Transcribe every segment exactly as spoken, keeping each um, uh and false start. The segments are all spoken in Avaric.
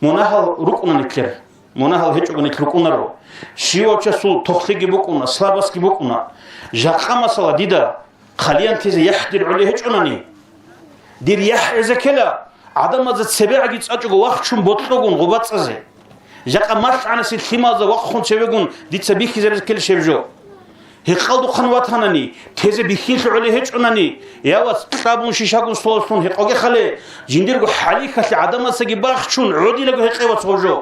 Мунагьал рукӀуна нилъер. Мунагьал гьечӀого нилъ рукӀунаро. Щивав часул тохлъиги букӀуна, слабостги букӀуна. Жакъа масала дида хъалиянтизе яхӀ дир гӀолей гьечӀонани, дир яхӀ гӀезе ккела, гӀадамазда цебегӀаги цӀачӀого вахчун бокьогун гъубацӀазе. Жакъа малъгӀанасе лъималазда вахъун цевегун дица бихьизаризе ккелищ гьеб жо? Гьекъалдухъан ватанани, тезе бихьинлъи гӀолей гьечӀонани, я вац, кьабун шишагун солослъун гьекъоге хале, жиндирго хӀалихьалъи гӀадамацаги бахчун гӀодинаго гьекъе вац гъоб жо.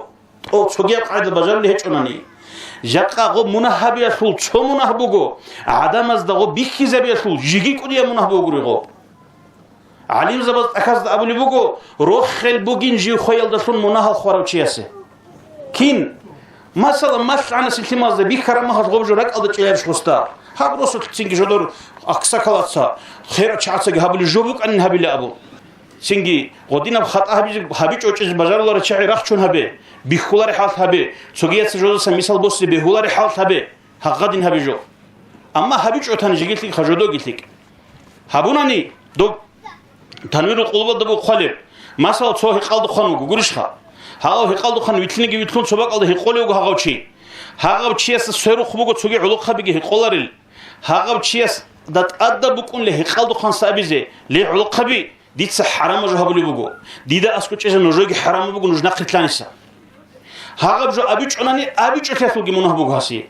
ТӀо цогияб къагӀида бажарулей гьечӀонани. Жакъа гъоб мунагь гьабиялъул цо мунагь буго, гӀадамазда гъоб бихьизабиялъул жиги кӀудияб мунагь бугури гъоб. ГӀалимзабаз тӀахьазда абулеб буго, рохел бугин жив хвеялдалъун мунагьал хварав чиясе. Кин? Масала, малъгӀанасе лъималазда бихьараб махалъ гъоб жо ракӀалда чӀезарищ гъосда? Гьаб росулъ цинги жодор аксакалаца, херачагӀацаги гьабулеб жо букӀанин гьабила абу. Цинги гъодинаб хатӀа гьабизе, гьабичӀо чӀезе бажаруларел чагӀи рахчун гьабе, бихьулареб хӀалалъ гьабе, цогияца жодасан мисал босизе бегьулареб хӀалалъ гьабе. Гьагъадин гьабе жо. Амма гьабичӀо тани жигилъи хажодоги лъикӀ. Гьабунани доб Танвирул Къулубалда буго хъвалеб. Масала, цо гьекъалдухъан вуго, гурищха? Гьав гьекъалдухъан вилълъинеги вилълъун цо бакӀалда гьекъолев вуго гьагъав чи. Гьагъав чиясда сверухъ буго цоги гӀолохъабиги гьекъоларел. Гьагъав чиясда тӀадаб букӀунле гьекъалдухъан сабизе, ле гӀолохъаби, дица хӀарамаб жо гьабулеб буго. Дида аскӀов чӀезе нужееги хӀарамаб буго нуж нахърилълъаниса. Гьагъаб жо абичӀонани, абичӀолъиялъулги мунагь буго гьасие.